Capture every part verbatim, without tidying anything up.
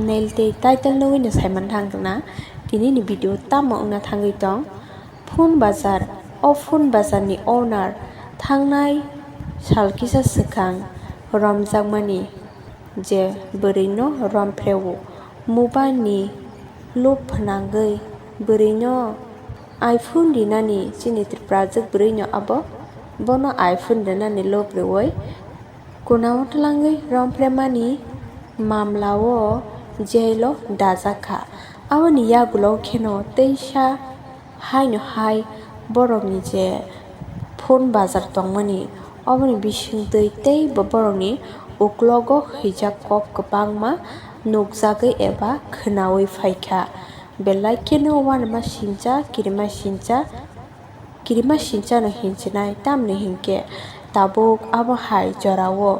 Thumbnail tei title nugwi no saiman thang rwna, tini ni video tamo wngna thangwi tong. Phun bazar, o phun bazar ni owner thangnai sal kisa swkang romjakmani je bwrwi no romphre o, mobile ni loop phnangwi bwrwi no iPhone rinani chini Tripura jwk bwrwi no abo bono iPhone rinani loop rwwi Kunao twlangwi rompremani mamlao jailo dajak kha. Aboni yagulo kheno teisa haino hai borokni je phone bazar tongmani, oboni bisingtwi teibo borokni uklogo hwijak kok kwbangma nukjagwi eba khwnawi phaikha. Belai kheno uanama sincha, kirima sincha, Kirima sinchano hinchinai, tamni hinkhe tabuk abo hai jorao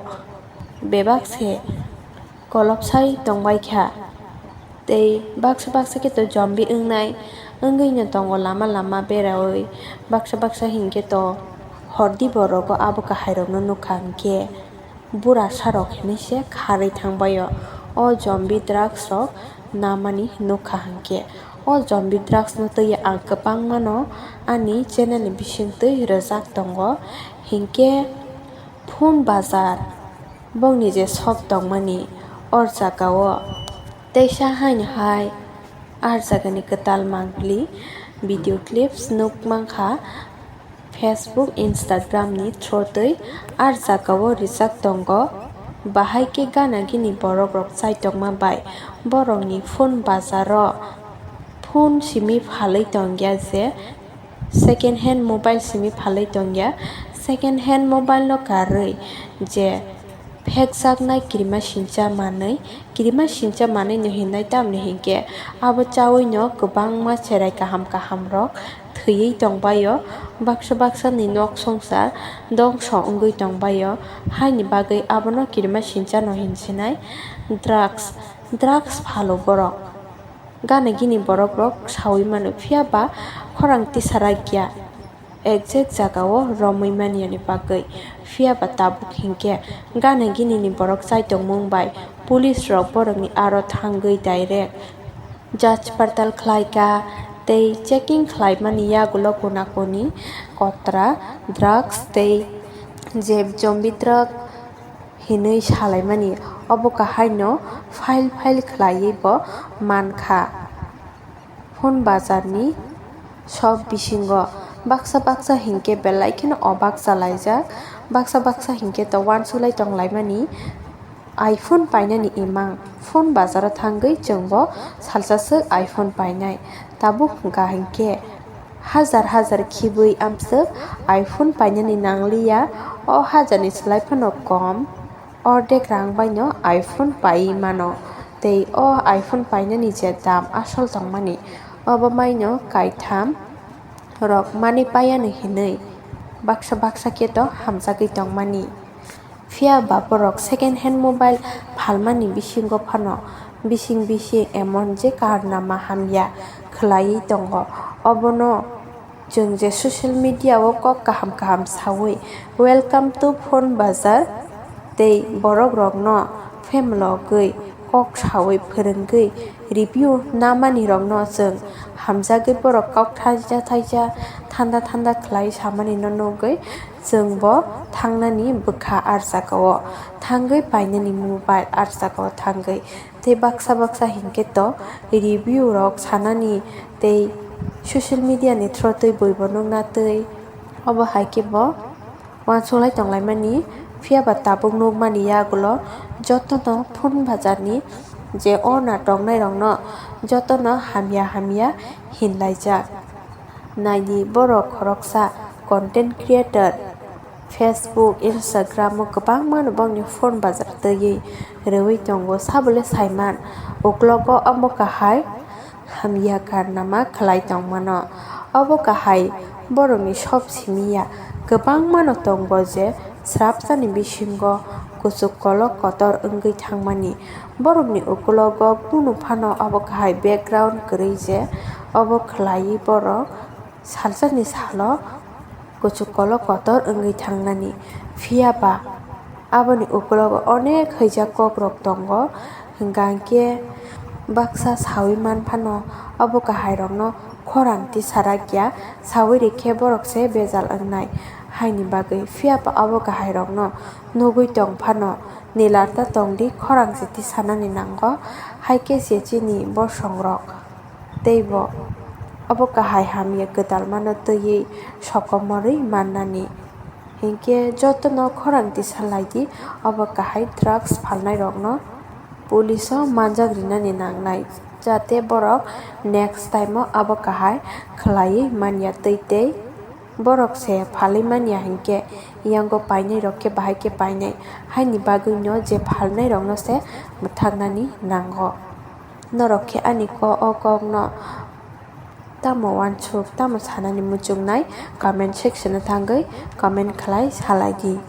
bebak se kolopsai tongbaikha. Tei baksa baksa khe to zombie wngnai wngwino tongo lama lama beraui. Baksa baksa hinkhe to hordi borogo abo kahairokno nukha hinkhe. Burasarok hinwi se kharwi thangbaio. O zombie drugs rok namani nukha hinkhe. O zombie drugs no twiwi ang kwbangmano ani channel ni bisingtwi rwjak tongo. Hinkhe phone bazar bongni je shop tongmani, or jagao teisa haino hai ar jagani kwtal mangpili video clips nukmankha. Facebook, Instagram ni through twi ar jagao rijak tongo. Bahai khe gana gini borok rok chaitokma bai borok ni phone bazar o phone simi phalwi tongya je second hand mobile simi phalwi tongya. Second hand mobile no karwi je phekjaknai kirima sincha manwi, kirima sincha manwi no hinwi tamni hinkhe abo chaui no kwbangma cherai kaham kaham rok thwiwi tongbaio, baksa baksa ni nok songsar dongso wngwi tongbaio, haini bagwi abono kirima sincha no hinsinai drugs, drugs phalo borok. Gana gini borok rok saui mano, phiya ba khorang tisara kya. Exact jagao romwi maniyani bagwi. Phiya ba tabuk hinkhe gana gini ni borok chaitokmung bai police rok borokni aro thangwi direct jach partal khlaikha tei checking khlaimani yagulo kona koni kotra drugs tei je zombie drug hinwi salaimani obo kahaino file file khlaiwi bo mankha. Phone bazarni shop bisingo baksa baksa hinkhe belai kheno obak chalaijak, baksa baksa hinkhe to uansuk lai tonglaimani iPhone painani imang. Phone bazaro thangwi chwngbo salsa swk iPhone painai. Tabuk hwnkha hinkhe hajar hajar khibwi amswk iPhone painani nangliya. O hajarni slai phano kom. Ordek rang baino iPhone paiwi mano, tei o iPhone painani je dam asol tongmani, obo maino kaitham rok manwi paiya no hinwi baksa baksa khe to hamjagwi tongmani. Phiya ba borok second hand mobile phalmani bisingo phano bising bising emon je karnama hamya khlaiwi tongo, obono Chwng je social media o kok kaham kaham saui, "Welcome to Phone Bazar" tei borok rokno phemlogwi kok saui phwrwngwi review namani rokno chwng hamjagwi borok kok thaisa thaisa thanda thanda khlai samani no nugwi chwng bo thangnani bwkha ar jagao thangwi painani mobile ar jagao thangwi tei baksa baksa hinkhe to review rok sanani tei social media ni through twi bui bo nukna twi obo hai khe bo uansuk lai tong lai mani. Phiya ba tabuk nuk mani yagulo joto no Phone Bazar ni je owner tong nai rok no joto no hamya hamya hin lai jak. Naidi borok khoroksa content creator, Facebook, Instagram o kwbangma no bongni Phone Bazar twiwi rwui tongo. Sabole saiman uklogo omo kahai hamya karnama khlai tongmano. Obo kahai borokni sob simi ya. Kwbangma no tongo je srapsani bisingo kuchuk kolok kotor wngwi thangmani. Borokni uklogo kunu phano obo kahai background kwrwi je obo khlaiwi borok salsani salo kuchuk kolok kotor wngwi thangnani. Phiya ba aboni uklogo onek hwijak kokrok tongo, hwnkha hwnkhe Baksa sawi man phano abo kahairokno khorang tisarakya, sawi rikhe borok se bejal wngnai haini bagwi. Phiyaba abo kahairokno nugwi tong phano nilarta tongdi, khorang se tisanani nango, haikhe se chini bosongrok teibo abo kahai hamya kwtalmano twiwi sokomorwi mannani. Hinkhe jotono khorang tisa laidi, abo kahai drugs phalnairokno police o manjak rinani nangnai, jate borok next time o abo kahai khlaiwi manya twi tei borok se phalwi manya hinkhe yango painairok khe bahai khe painai, haini bagwino je phalnairokno se mwthaknani nango. Norok khe ani ko-, o kokno tamo uansuk, tamo sanani muchungnai comment section o thangwi comment khlai salaidi.